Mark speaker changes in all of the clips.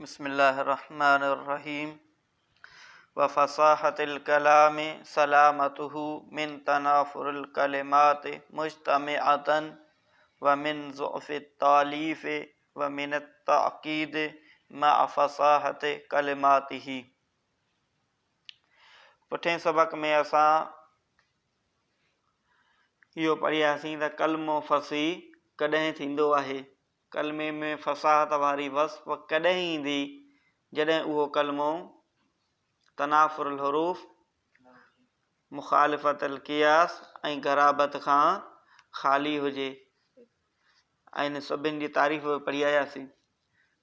Speaker 1: بسم الله الرحمن الرحيم وفصاحة الڪلام سلامته من تنافر الڪلمات مجتمعة ومن ضعف التاليف ومن التعقيد مع فصاحة ڪلماته. پٺئين سبق ۾ اسان اهو پڙهياسين ته ڪلمو فصيح ڪڏهن ٿيندو آهي. ڪلمي ۾ فصاحت واري وصف ڪڏهن ايندي جڏهن اهو ڪلمو تنافر الحروف، مخالفت القياس ۽ غرابت کان خالي هجي ۽ ان سڀن جي تعريف به پڙهي آياسين.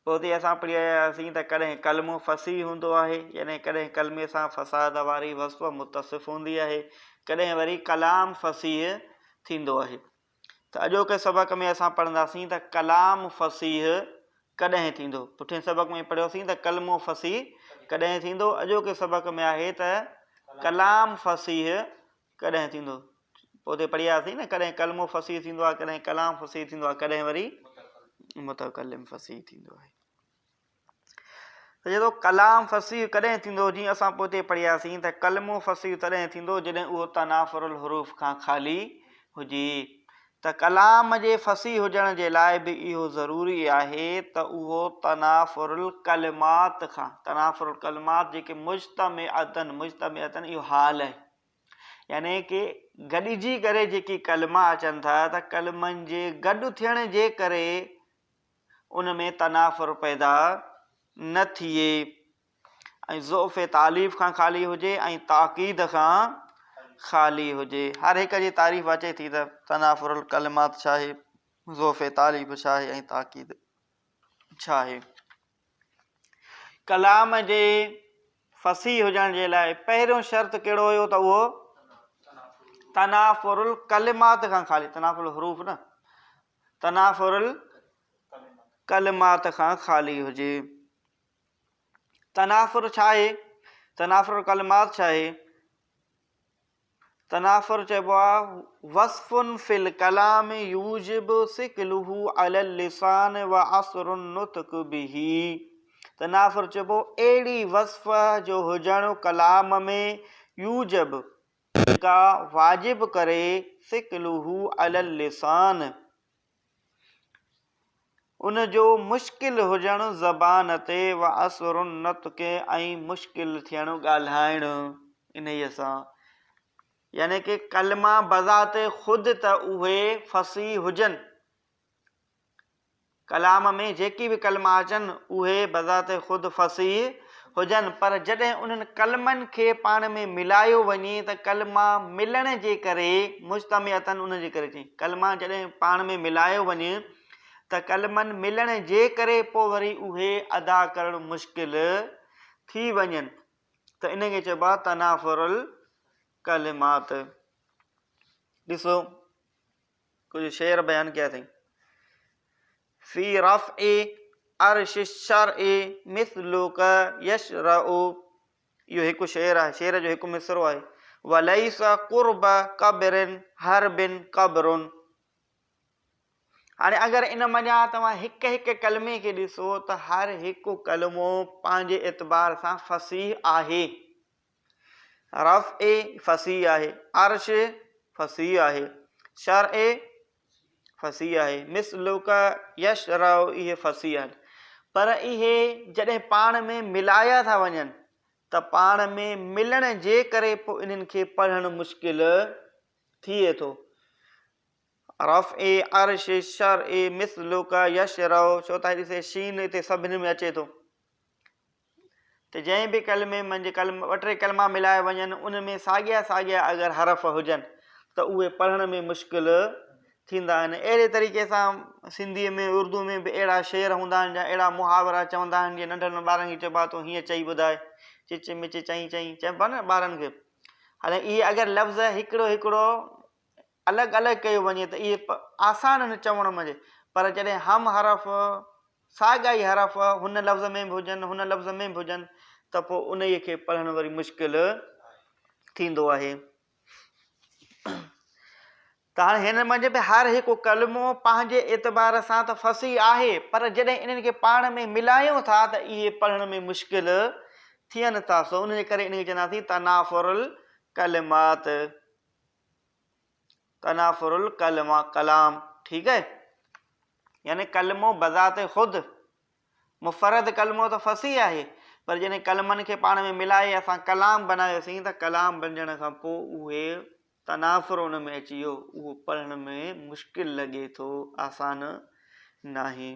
Speaker 1: پوء اتي اسان پڙهي آياسين ته ڪڏهن ڪلمو فصيح هوندو آهي يعني ڪڏهن ڪلمي سان فصاحت واري وصف متصف هوندي آهي، ڪڏهن وري ڪلام فصيح ٿيندو آهي. ته اڄوڪي سبق ۾ اسان پڙهنداسين ته ڪلام فصيح ڪڏهن ٿيندو. پٺئين سبق ۾ پڙهيوسين ته ڪلمو فصيح ڪڏهن ٿيندو. اڄوڪي سبق ۾ آهي ته ڪلام فصيح ڪڏهن ٿيندو. پوء اتي پڙهياسين نه ڪڏهن ڪلمو فصيح ٿيندو آهي، ڪڏهن ڪلام فصيح ٿيندو آهي، ڪڏهن وري متڪلم فصيح ٿيندو آهي. ته چئي ٿو ڪلام فصيح ڪڏهن ٿيندو؟ جيئن اسان پوئتي پڙهياسين ته ڪلمو فصيح تڏهن ٿيندو جڏهن اهو تنافر الحروف کان خالي هجي ته ڪلام جي فصيح هجڻ جي لاء به اهو ضروري آهي ته اهو تنافر الڪلمات کان تنافر الڪلمات جيڪي مجتمعتن مجتمعتن اهو حال آهي يعني ڪي گڏجي ڪري جيڪي ڪلما اچن ٿا ته ڪلمن جي گڏ ٿيڻ جي ڪري ان ۾ تنافر پيدا نه ٿئي ۽ ضعف تاليف کان خالي هجي ۽ تعقيد کان خالي هجي. هر هڪ جي تعريف اچي ٿي ته تنافر الڪلمات ڇا آهي، ضعف تاليف ڇا آهي ۽ تعقيد ڇا آهي. ڪلام جي فصيح هجڻ جي لاء پهريون شرط ڪهڙو هيو ته اهو تنافر الڪلمات کان خالي، تنافر الحروف نه، تنافر الڪلمات کان خالي هجي. تنافر ڇا آهي؟ تنافر الڪلمات ڇا آهي؟ تنافر چئبو آهي وصف في الڪلام يوجب ثقله علي اللسان وعسر النطق به. تنافر چئبو اهڙي وصف جو هجڻ ڪلام ۾ يوجب جيڪا واجب ڪري ثقله علي اللسان ان جو مشڪل هجڻ زبان تي وعسر النطق ۽ مشڪل ٿيڻ ڳالهائڻ انهيء سان يعني ڪي ڪلما بذات خود ته اهي فصيح هجن ڪلام ۾ جيڪي به ڪلما اچن اهي بذات خود فصيح هجن پر جڏهن انهن ڪلمن کي پاڻ ۾ ملايو وڃي ته ڪلما ملڻ جي ڪري مجتمعتن ان جي ڪري چئي ڪلما جڏهن پاڻ ۾ ملايو وڃي ته ڪلمن ملڻ جي ڪري پوء وري اهي ادا ڪرڻ مشڪل ٿي وڃن ته ان کي چئبو آهي تنافر الڪلمات. ڏسو. ڪجهه شعر بيان ڪيا اٿئي. في رفع عرش الشرع مثلک يشرع اهو هڪ شعر آهي شعر جو هڪ مصرعو آهي وليس قرب قبر حرب قبر هاڻي اگر ان منجهان توهان هڪ هڪ ڪلمي کي ڏسو ته هر هڪ ڪلمو پنهنجي اعتبار سان فصيح آهي رفع فصيح آهي، عرش فصيح آهي، شرع فصيح آهي، مثلک يشرع اهي فصيح آهن. پر اهي جڏهن پاڻ ۾ ملايا ٿا وڃن ته پاڻ ۾ ملڻ جي ڪري پوء انهن کي پڙهڻ مشڪل ٿئي ٿو. رفع عرش شرع مثلک يشرع ڇو ته ڏسي شين هتي سڀني ۾ اچي ٿو. ته جنهن به ڪلمي منجهه ڪلم ٻه ٽي ڪلما ملايا وڃن ان ۾ ساڳيا ساڳيا اگر حرف هجن ته اهي پڙهڻ ۾ مشڪل ٿيندا آهن. اهڙي طريقي سان سنڌيء ۾ اردو ۾ به اهڙا شعر هوندا آهن يا اهڙا محاورا چوندا آهن جيئن ننڍن ٻارن کي چئبو آهي تون هيئن چئي ٻڌاء چچ مچ چئين چئين چئبو آهي نه ٻارن کي هاڻي اهي اگر لفظ هڪڙو هڪڙو الڳ الڳ ڪيو وڃي ته اهي آسان آهن چوڻ منجهه پر جڏهن هم حرف ساڳيا ئي حرف هن لفظ ۾ به هجن هن لفظ ۾ به هجن ته پوء انهيء کي پڙهڻ وري مشڪل ٿيندو آهي. ته هاڻي هن منجهه به هر هڪ ڪلمو پنهنجي اعتبار سان ته فصيح آهي پر جڏهن انهن کي پاڻ ۾ ملايون ٿا ته اهي پڙهڻ ۾ مشڪل ٿين ٿا، سو ان جي ڪري ان کي چونداسين تنافر الڪلمات، تنافر الڪلمه ڪلام، ٺيڪ آهي، يعني ڪلمو بذات خود مفرد ڪلمو ته فصيح آهي پر جڏهن ڪلمن کي پاڻ ۾ ملائي اسان ڪلام بنايوسين ته ڪلام بنجڻ کان پوء اهي تنافر ان ۾ اچي ويو، اهو پڙهڻ ۾ مشڪل لڳي ٿو، آسان ناهي.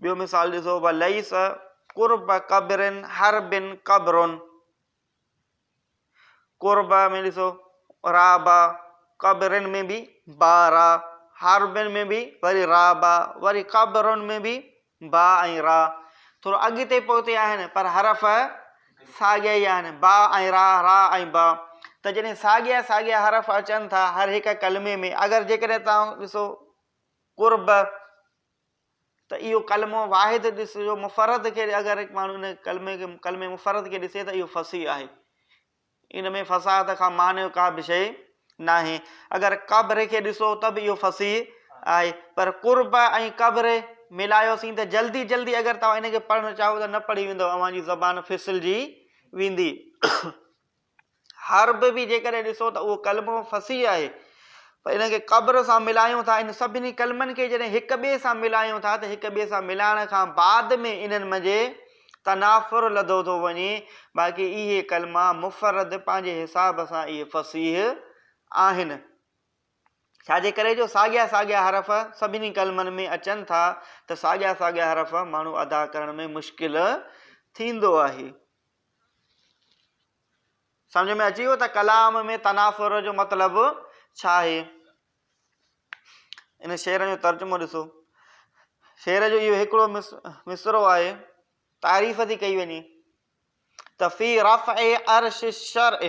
Speaker 1: ٻيو مثال ڏسو، وليس قرب قبر حرب قبر، قرب ۾ ڏسو را با، قبرن ۾ به با را، حربن ۾ به وري را با، وري قبرن ۾ به با ۽ را، ٿورو اڳتي پوئتي آهن پر حرف ساڳيا ئي آهن، با ۽ را، را ۽ با. ته جڏهن ساڳيا ساڳيا حرف اچن ٿا هر هڪ ڪلمي ۾ اگر جيڪڏهن توهان ڏسو قرب ته اهو ڪلمو واحد ڏسجو مفرد کي اگر هڪ ماڻهو ان ڪلمي کي ڪلمي مفرد کي ڏسي ته اهو فصيح آهي، ان ۾ فصاحت کان مانع ڪا به شيء ناهي. اگر قبر کي ڏسو ته به اهو فصيح آهي پر قرب ۽ قبر ملايوسين ته جلدي جلدي اگر توهان ان کي پڙهڻ چاهو ته نه پڙهي ويندو، اوهان جي زبان ڦسلجي ويندي. حرب به جيڪڏهن ڏسو ته اهو ڪلمو فصيح آهي پر ان کي قبر سان ملايون ٿا، ان سڀني ڪلمن کي جڏهن هڪ ٻئي سان ملايون ٿا ته هڪ ٻئي سان ملائڻ کان بعد ۾ انهن منجهه تنافر لڌو ٿو وڃي، باقي اهي ڪلما مفرد پنهنجي حساب سان اهي فصيح آهن. ڇا جي ڪري جو ساڳيا ساڳيا حرف سڀني ڪلمن ۾ اچن ٿا ته ساڳيا ساڳيا حرف ماڻهو ادا ڪرڻ ۾ مشڪل ٿيندو آهي. سمجھ ۾ اچي ويو ته ڪلام ۾ تنافر جو مطلب ڇا آهي؟ ان شعر جو ترجمو ڏسو. شعر جو اهو هڪڙو مصرعو آهي، تعريف ٿي ڪئي وڃي ته في رفع عرش الشرع،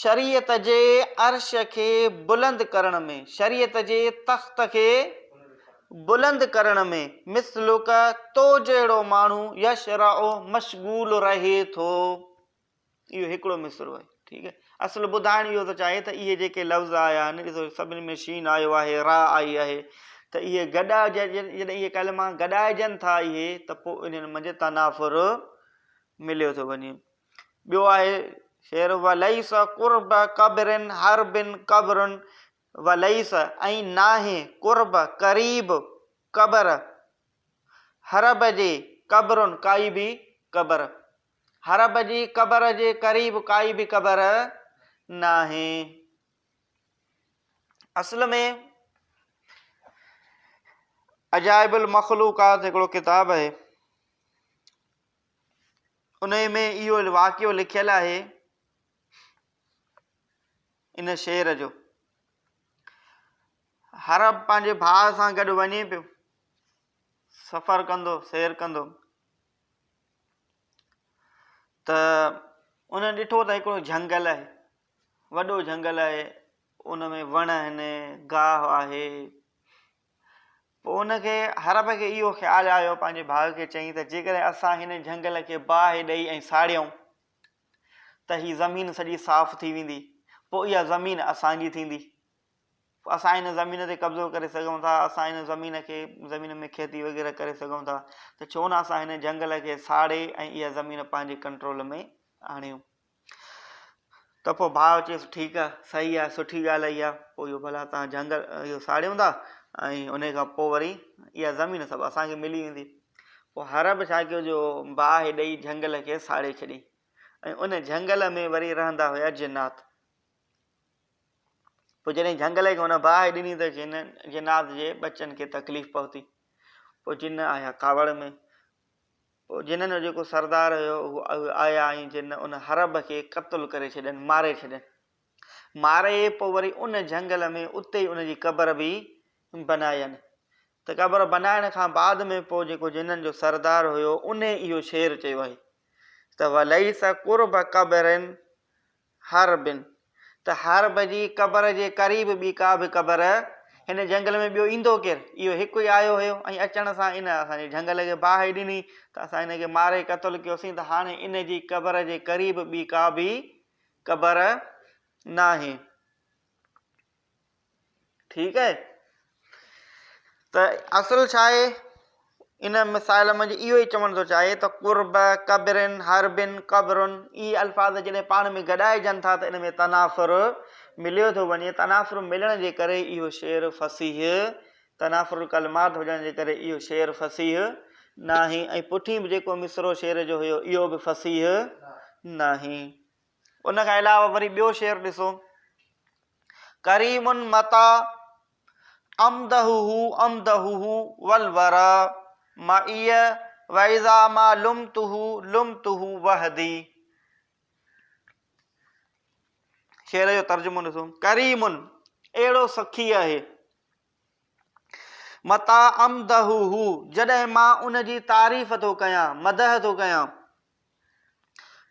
Speaker 1: شريعت جي عرش کي بلند ڪرڻ ۾، شريعت جي تخت کي بلند ڪرڻ ۾، مثلک تو جهڙو ماڻهو، يشرع مشغول رهي ٿو. اهو هڪڙو مصرعو آهي. ٺيڪ آهي. اصل ٻڌائڻ اهو ٿو چاهي ته اهي جيڪي لفظ آيا آهن، ڏسو سڀني ۾ شين آيو آهي، را آئي آهي، ته اهي گڏا جڏهن اهي ڪلما گڏائجن ٿا اهي ته پوء انهن منجهه تنافر مليو ٿو وڃي. ٻيو آهي شعر وليس قرب قبر حرب قبر، وليس ۽ ناهي قرب قريب قبر حرب جي قبر ڪائي به قبر، حرب جي قبر جي قريب ڪائي به قبر ناهي. اصل ۾ عجائب المخلوقات هڪڙو ڪتاب آهي. انهيء ۾ اهو واقعو لکيل آهي ان شعر جو. حرب پنهنجي ڀاء سان گڏ وڃي پيو، سفر ڪندو، سير ڪندو ته ان ڏٺو ته هڪڙو جهنگل آهي، وڏو جهنگل آهي، ان ۾ وڻ آهن، گاهه آهي. پوء ان کي، حرب کي، اهو خيال آيو، پنهنجي ڀاء کي چيائين ته جيڪڏهن اسان هن جهنگل کي باهه ڏئي ۽ ساڙيون ته هي زمين سڄي صاف ٿي ويندي، پوء اها زمين اسان جي ٿيندي، پوء اسان هن زمين تي قبضو ڪري سگهون ٿا، اسان هن زمين کي، زمين ۾ کيتي وغيره ڪري سگهون ٿا ته ڇو نه اسان هن جهنگل کي ساڙي ۽ اها زمين پنهنجي ڪنٽرول ۾ آڻيون. ته پوء ڀاء چيس ٺيڪ آ، صحيح آ، سٺي ڳالهه آ اها، پوء اهو ڀلا توهان جهنگل اهو ساڙيون ٿا ۽ انهي کان پوء وري اها زمين سڀ اسان کي ملي ويندي. پوء حر به ڇا ڪيو جو باهه ڏئي جهنگل کي ساڙي ڇڏي ۽ ان جهنگل ۾ وري رهندا هيا جنات. پوء جڏهن جهنگل کي هن باهه ڏني ته جنات جي ٻچن کي تڪليف پهتي. پوء جن آيا ڪاوڙ ۾. پوء جنن جو جيڪو سردار هيو اهو آيا ۽ جن ان حرب کي قتل ڪري ڇڏين، ماري ڇڏين. ماري پوء وري ان جهنگل ۾ اتي ئي ان جي قبر به بناين. ته قبر بنائڻ کان بعد ۾ پوء جيڪو جنن جو سردار هيو انهي اهو شعر چيو آهي ته وليس قرب قبر حرب، ته حرب جي قبر جي قريب ٻي ڪا به قبر هن جهنگل ۾ ٻيو ايندو ڪير؟ اهو هڪ ئي آيو هيو ۽ اچڻ سان ان اسان جي جهنگل کي باهه ڏني ته اسان هن کي ماري قتل ڪيوسين ته هاڻي ان جي قبر جي قريب ٻي ڪا به قبر ناهي. ٺيڪ آهي ته اصل ڇا آهي ان مثال منجھ اهو ئي چوڻ ٿو چاهي ته قرب قبرن حربن قبرن اهي الفاظ جڏهن پاڻ ۾ گڏائجن ٿا ته ان ۾ تنافر مليو ٿو وڃي تنافر ملڻ جي ڪري اهو شعر فصيح تنافر الڪلمات هجڻ جي ڪري اهو شعر فصيح ناهي ۽ پٺين به جيڪو مصرعو شعر جو هيو اهو به فصيح ناهي. ان کان علاوه وري ٻيو شعر ڏسو ڪريم متيٰ امدحه امدحه والورا معي واذا ما لمته لمته وحدي شعر جو ترجمو ڏسو ڪريم اهڙو سخي آهي متيٰ امدحه جڏهن مان ان جي تعريف ٿو ڪيان مدح ٿو ڪيان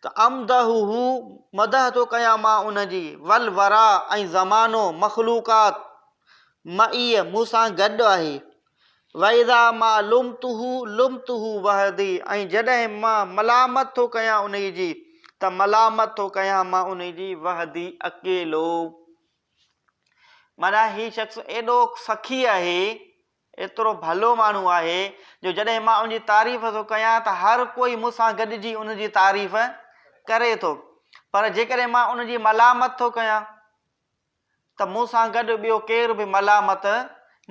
Speaker 1: ته امدحه مدح ٿو ڪيان مان ان جي والورا ۽ زمانو مخلوقات معي مون سان گڏ آهي واذا ما لمته لمته وحدي ۽ جڏهن مان ملامت ٿو ڪيان انهي جي ته ملامت ٿو ڪيان مان انهي جي وحدي اڪيلو. معنيٰ هي شخص ايڏو سخي آهي، ايترو ڀلو ماڻهو آهي جو جڏهن مان ان جي تعريف ٿو ڪيان ته هر ڪوئي مون سان گڏجي ان جي تعريف ڪري ٿو پر جيڪڏهن مان ان جي ملامت ٿو ڪيان ته مون سان گڏ ٻيو ڪير به ملامت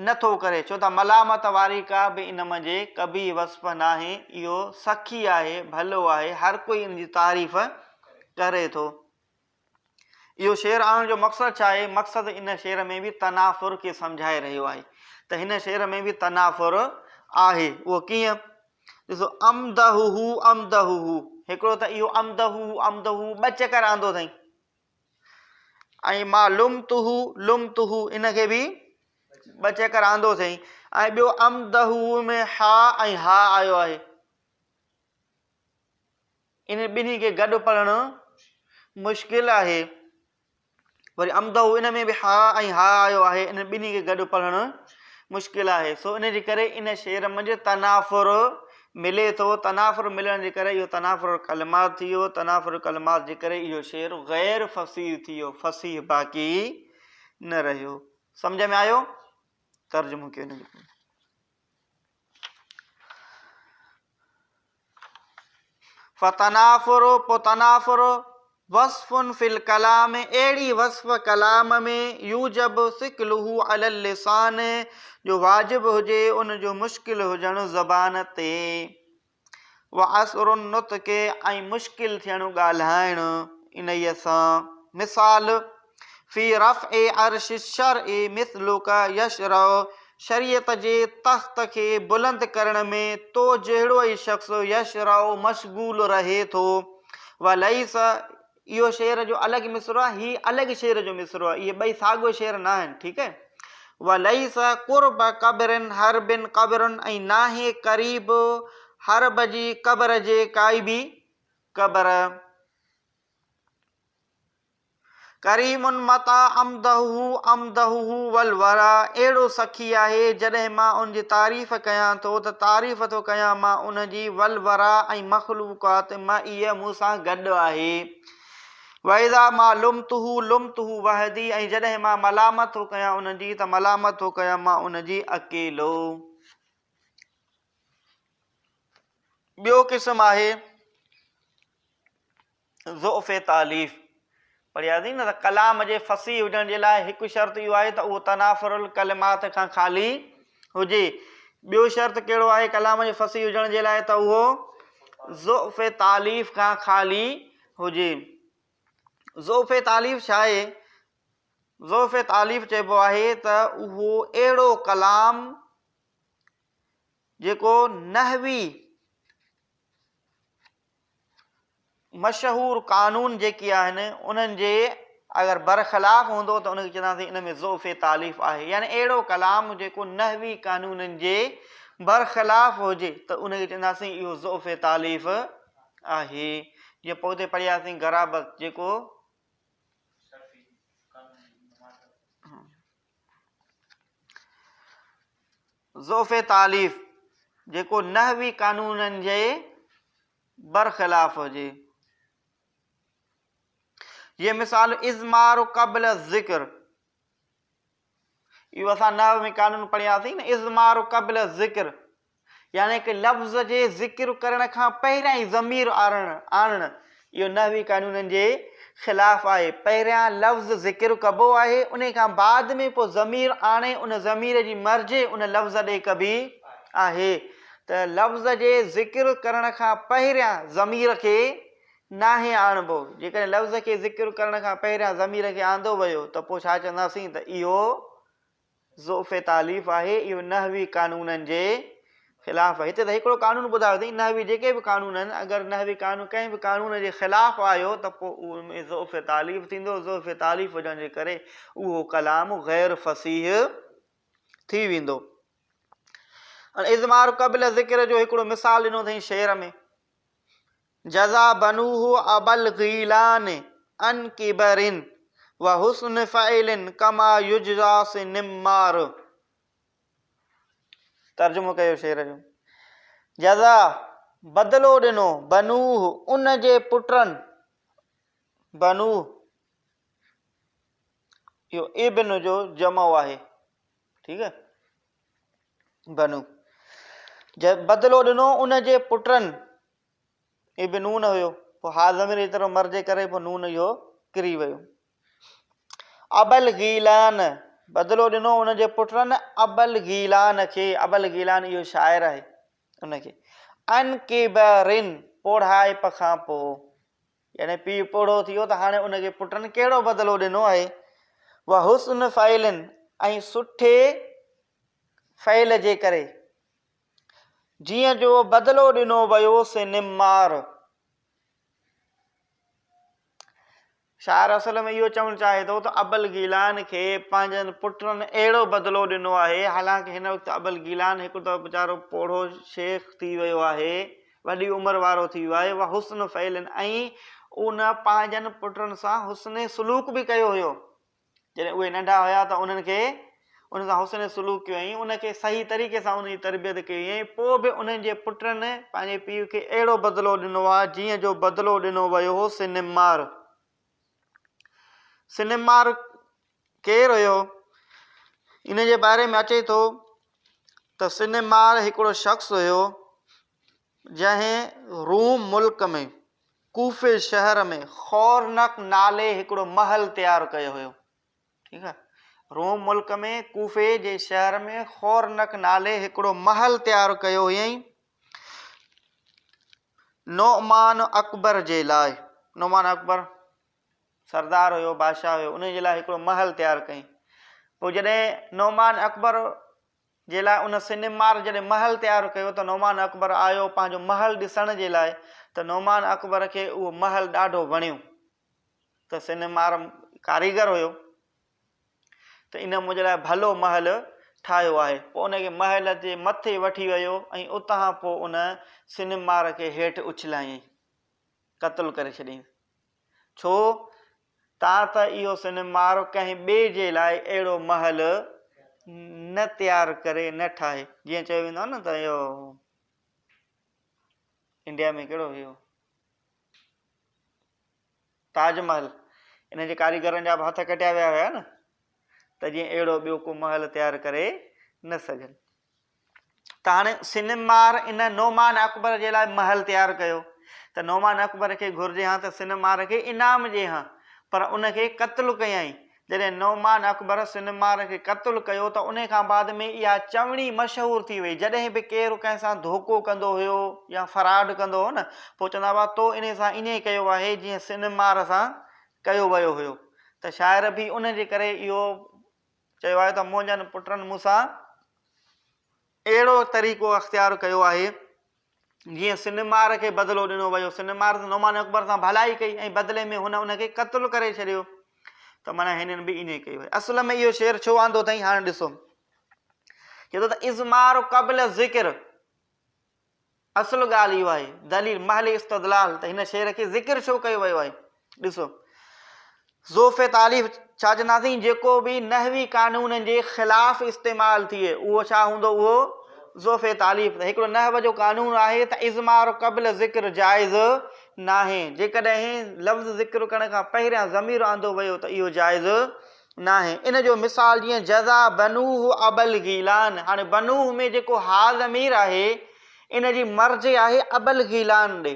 Speaker 1: نه ٿو ڪري ڇو ته ملامت واري ڪا به ان منجهه قبيح وصف ناهي اهو سخي آهي ڀلو آهي هر ڪوئي ان جي تعريف ڪري ٿو. اهو شعر آڻڻ جو مقصد ڇا آهي؟ مقصد ان شعر ۾ به تنافر کي سمجهائي رهيو آهي ته هن شعر ۾ به تنافر آهي. اهو ڪيئن؟ ڏسو امدحه امدحه هڪڙو ته اهو امدحه امدحه ٻه چڪر آندو اٿائين ۽ ما لمته لمته ان کي به ٻه چڪر آندو اٿائين ۽ ٻيو امدحه ۾ ها ۽ ها آيو آهي. انهن ٻنهي کي گڏ پڙهڻ مشڪل آهي. وري عمده ان ۾ به ها ۽ ها آيو آهي انهن ٻنهي کي گڏ پڙهڻ مشڪل آهي سو ان جي ڪري ان شعر منجهه تنافر ملي ٿو تنافر ملڻ جي ڪري اهو تنافر الڪلمات ٿي ويو تنافر الڪلمات جي ڪري اهو شعر غير فصيح ٿي ويو فصيح باقي نه رهيو سمجھ ۾ آيو ترجمو ڪيو ان جو فتنافر پوء تنافر وصف في الڪلام اهڙي وصف ڪلام ۾ يوجب ثقله علي اللسان جو واجب هجي ان جو مشڪل هجڻ زبان تي وعسر النطق ۽ مشڪل ٿيڻ ڳالهائڻ انهيء سان مثال في رفع عرش الشرع مثلک يشرع شريعت جي تخت کي بلند ڪرڻ ۾ تو جهڙو ئي شخص يشرع مشغول رهي ٿو وليس اهو شعر جو الڳ مصرعو آهي هي الڳ شعر جو مصرعو آهي اهي ٻئي ساڳيو شعر نه آهن ٺيڪ آهي وليس قرب قبر حرب قبر ۽ ناهي قريب حرب جي قبر جي ڪائي به قبر. ڪريم متيٰ امدحه امدحه والوريٰ اهڙو سخي آهي جڏهن مان ان جي تعريف ڪيان ٿو ته تعريف ٿو ڪيان مان ان جي والوريٰ ۽ مخلوقات معي مون سان گڏ آهي واذا ما لمته لمته وحدي ۽ جڏهن مان ملامت ٿو ڪيان ان جي ته ملامت ٿو ڪيان مان ان جي اڪيلو. ٻيو قسم آهي. ضعف تاليف، پڙهياسين نه ته ڪلام جي فصيح هجڻ جي لاء هڪ شرط اهو آهي ته اهو تنافر الڪلمات کان خالي هجي. ٻيو شرط ڪهڙو آهي ڪلام جي فصيح هجڻ جي لاء ته اهو ضعف تاليف کان خالي هجي. ضعف تاليف ڇا آهي؟ ضعف تاليف چئبو آهي ته اهو اهڙو ڪلام جيڪو نحوي مشهور قانون جيڪي آهن انهن جي اگر برخلاف هوندو ته ان کي چونداسين ان ۾ ضعف تاليف آهي يعني اهڙو ڪلام جيڪو نحوي قانونن جي برخلاف هجي ته ان کي چونداسين اهو ضعف تاليف آهي جيئن پوئتي پڙهياسين غرابت جيڪو ضعف تاليف جيڪو نحوي قانونن جي برخلاف هجي. جيئن مثال اضمار قبل الذڪر. اهو اسان نحو ۾ قانون پڙهياسين نه اضمار قبل الذڪر يعني ڪه لفظ جي ذڪر ڪرڻ کان پهريان ئي ضمير آڻڻ آڻڻ اهو نحوي قانونن جي خلاف آهي. پهريان لفظ ذڪر ڪبو آهي انهي کان بعد ۾ پوء ضمير آڻي ان ضمير جي مرجع ان لفظ ڏي ڪبي آهي ته لفظ جي ذڪر ڪرڻ کان پهريان ضمير کي ناهي آڻبو. جيڪڏهن لفظ کي ذڪر ڪرڻ کان پهريان ضمير کي آندو ويو ته پوء ڇا چونداسين ته اهو ضعف تاليف آهي، اهو نحوي قانونن جي خلاف آهي. هتي ته هڪڙو قانون ٻڌايو اٿئي، نحوي جيڪي به قانون آهن، اگر نحوي قانون ڪنهن به قانون جي خلاف آيو ته پوء ان ۾ ضعف تاليف ٿيندو، ضعف تاليف هجڻ جي ڪري اهو ڪلام غير فصيح ٿي ويندو. اضمار قبل ذڪر جو هڪڙو مثال ڏنو اٿئي شعر ۾. جزا بنوه ابا الغيلان عن ڪبر وحسن فعل ڪما يجزا سنمار. ترجمو ڪيو شعر جو. جزا بدلو ڏنو بنوه ان جي پٽن بنوه اهو ابن جو جمع آهي ٺيڪ آهي بنو بدلو ڏنو ان جي پٽن هي به نون هيو پوء ها ضمير جي طرف مر جي ڪري پوء نون اهو ڪري ويو. ابل غيلان بدلو ڏنو ان جي پٽن ابل غيلان کي ابل غيلان اهو شاعر آهي ان کي ان ڪبرن پوڙهائپ کان پوء يعني پيء پوڙهو ٿي ويو ته هاڻي ان کي پٽن ڪهڙو بدلو ڏنو آهي وحسن فعل ۽ سٺي فعل جي ڪري جيئن جو بدلو ڏنو ويو سي نمار. شاعر اصل ۾ اهو چوڻ چاهي ٿو ته ابل گيلان کي پنهنجن پٽن اهڙو بدلو ڏنو آهي، حالانڪ هن وقت ابل گيلان هڪ ته ويچارو پوڙهو شيخ ٿي ويو آهي، وڏي عمر وارو ٿي ويو آهي، وحسن فعل ۽ ان پنهنجن پٽن سان حسن سلوڪ به ڪيو هيو. جڏهن اهي ننڍا هيا ته انهن کي انهن سان حسن سلوڪ ڪيو هيائين، ان کي صحيح طريقي سان انهن جي تربيت ڪئي هيائين، پوء به انهن جي پٽن پنهنجي پيء کي اهڙو بدلو ڏنو آهي، جيئن جو بدلو ڏنو ويو هو سنمار. سنمار ڪير هيو؟ ان جي باري ۾ اچي ٿو ته سنمار هڪڙو شخص هيو، جنهن روم ملڪ ۾ ڪوفي شهر ۾ خورنق نالي هڪڙو محل تيار ڪيو هيو. ٺيڪ آهي. روم ملڪ ۾ ڪوفي جي شهر ۾ خورنق نالي هڪڙو محل تيار ڪيو هيائين نعمان اڪبر جي لاء. نعمان اڪبر سردار هيو، بادشاهه هيو، ان جي لاء هڪڙو محل تيار ڪيائين. پوء جڏهن نعمان اڪبر جي لاء ان سنمار جڏهن محل تيار ڪيو ته نعمان اڪبر آيو پنهنجو محل ڏسڻ جي لاء ته نعمان اڪبر کي اهو محل ڏاڍو وڻيو ته سنمار ڪاريگر هيو ته ان منهنجي لاء ڀلو محل ٺاهيو آهي پوء ان کي محل جي مٿي وٺي ويو ۽ اتان پوء ان سنمار کي هيٺ اڇلايائين قتل ڪري ڇڏيائين ڇو تان ته اهو سنمار ڪنهن ٻئي جي لاء اهڙو محل نه تيار ڪري نه ٺاهي. جيئن چيو ويندو آهي نه ته اهو انڊيا ۾ ڪهڙو اهو تاج محل ان جي ڪاريگرن جا به هٿ ڪٽيا ويا هيا نه ته جيئن اهڙو ٻيو ڪو محل تيار ڪري نه سگهن. ته هاڻي سنمار ان نعمان اڪبر جي لاء محل تيار ڪيو ته نعمان اڪبر کي گهرجي ها ته سنمار کي انعام ڏي ها پر ان کي قتل ڪيائين جڏهن نعمان اڪبر سنمار کي قتل ڪيو ته ان کان بعد ۾ اها چوڻي مشهور ٿي وئي جڏهن به ڪير ڪنهن سان ڌوڪو ڪندو هيو يا فراڊ ڪندو هو نه پوء چوندا هئا تو انهي سان ائين ڪيو آهي جيئن سنمار سان ڪيو ويو هيو ته شاعر به ان جي ڪري اهو چيو آهي ته منهنجن پٽن مون سان اهڙو طريقو اختيار ڪيو آهي جيئن سنمار کي بدلو ڏنو ويو. سنمار ته نعمان اڪبر سان ڀلائي ڪئي ۽ بدلي ۾ هن ان کي قتل ڪري ڇڏيو ته معنيٰ هنن به ائين ئي ڪيو آهي. اصل ۾ اهو شعر ڇو آندو اٿائين هاڻي ڏسو. چئي ٿو ته اضمار قبل ذڪر اصل ڳالهه اهو آهي، دليل، محل استدلال، ته هن شعر کي ذڪر ڇو ڪيو ويو آهي؟ ڏسو، ضعف تاليف ڇا چونداسين، جيڪو به نحوي قانونن جي خلاف استعمال ٿئي، اهو ڇا هوندو؟ اهو ضعف تاليف. ته هڪڙو نحو جو قانون آهي ته اضمار قبل ذڪر جائز ناهي، جيڪڏهن لفظ ذڪر ڪرڻ کان پهريان ضمير آندو ويو ته اهو جائز ناهي. ان جو مثال جيئن جزا بنوه ابا الغيلان، هاڻي بنوه ۾ جيڪو ها ضمير آهي ان جي مرجع آهي ابا الغيلان ڏي.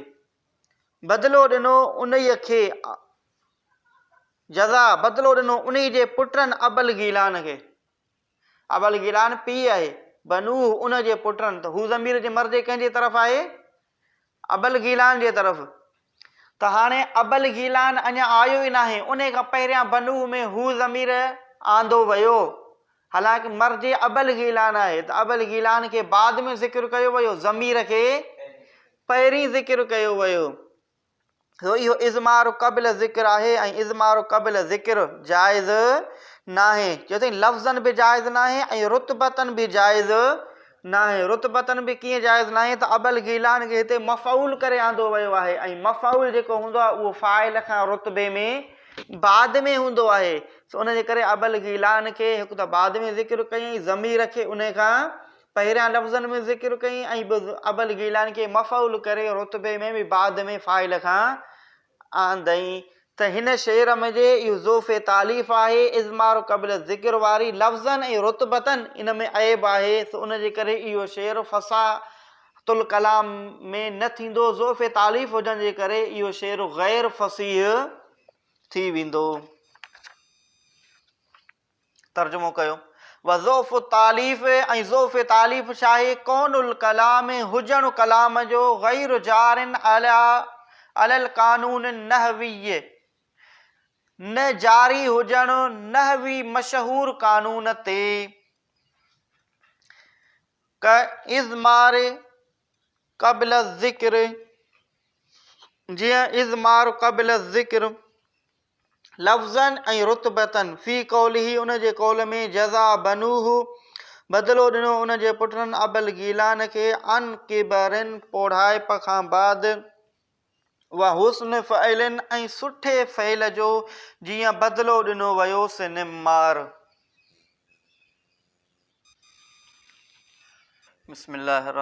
Speaker 1: بدلو ڏنو انهيء کي جزا بدلو ڏنو انهيء جي پٽن ابا الغيلان کي. ابا الغيلان پيء آهي، بنوه ان جي پٽن ته هو ضمير جي مرجع ڪنهن جي طرف آهي؟ ابا الغيلان جي طرف. ته هاڻي ابا الغيلان اڃا آيو ئي ناهي، انهي کان پهريان بنوه ۾ هو ضمير آندو ويو، حالانڪ مرجع ابا الغيلان آهي ته ابا الغيلان کي بعد ۾ ذڪر ڪيو ويو، ضمير کي پهرين ذڪر ڪيو ويو. سو اهو اضمار قبل ذڪر آهي ۽ اضمار قبل ذڪر جائز ناهي. چيو اٿئين لفظاً به جائز ناهي ۽ رتبتاً به جائز ناهي. رتبتاً به ڪيئن جائز ناهي ته ابوالغيلان کي هتي مفعول ڪري آندو ويو آهي ۽ مفعول جيڪو هوندو آهي اهو فاعل کان رتبي ۾ بعد ۾ هوندو آهي. سو ان جي ڪري ابوالغيلان کي هڪ ته بعد ۾ ذڪر ڪيائين ضمير کي ان کان پهريان لفظن ۾ ذڪر ڪئي ۽ به ابوالغيلان کي مفعول ڪري رتبي ۾ به بعد ۾ فاعل کان آندئين ته هن شعر ۾ جي اهو ضعف تاليف آهي اضمار قبل الذڪر واري لفظن ۽ رتبتن ان ۾ عيب آهي سو ان جي ڪري اهو شعر فصاحت الڪلام ۾ نه ٿيندو ضعف تاليف هجڻ جي ڪري اهو شعر غير فصيح ٿي ويندو. ترجمو ڪيو. وضعف التاليف ۽ ضعف تاليف ڇا آهي؟ ڪون الڪلام هجڻ ڪلام جو غير جار علي القانون النحوي نه جاري هجڻ نحوي مشهور قانون تي ڪاضمار قبل الذڪر جيئن اضمار قبل الذڪر لفظاً ۽ رتبتاً، في قوله ان جي قول ۾، جزا بنوه بدلو ڏنو ان جي پٽن ابا الغيلان کي، عن ڪبر پوڙهائپ کان بعد، وحسن فعل ۽ سٺي فعل جو جيئن بدلو ڏنو ويو سنمار. بسم الله الرحمن.